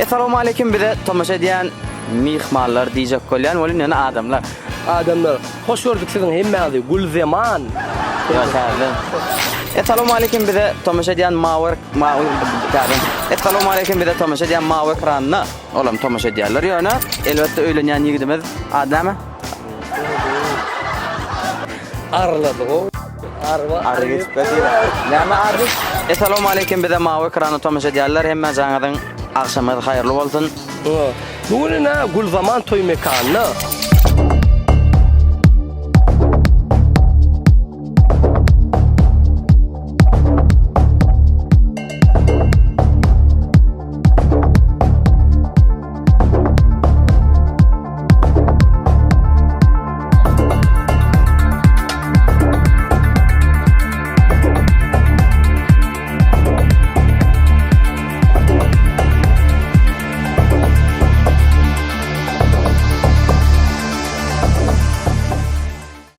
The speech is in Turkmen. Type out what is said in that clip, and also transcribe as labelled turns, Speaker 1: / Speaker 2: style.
Speaker 1: Essalawmaleýkim bize tomaşa edýän myhmanlar diýjek bolýan welin ýöne adamlar.
Speaker 2: Adamlar, hoş gördük siziň hemmäňizi Gülzeman.
Speaker 1: Ýok täzeden. Essalawmaleýkim bize tomaşa edýän mawy mawy täzeden. Essalawmaleýkim bize tomaşa edýän mawy ekranda olam tomaşa edýärler ýöne elbetde öýlenýän ýigidimiz ady näme?
Speaker 2: Arladygow. Arwa
Speaker 1: Ary geçip berdiler. Näme ary? Essalawmaleýkim bize mawy ekranda tomaşa edýänler hemme jaňyzyň agşamyňyz haýyrly bolsun.
Speaker 2: Bu gün ine Gülzaman toý mekanyna.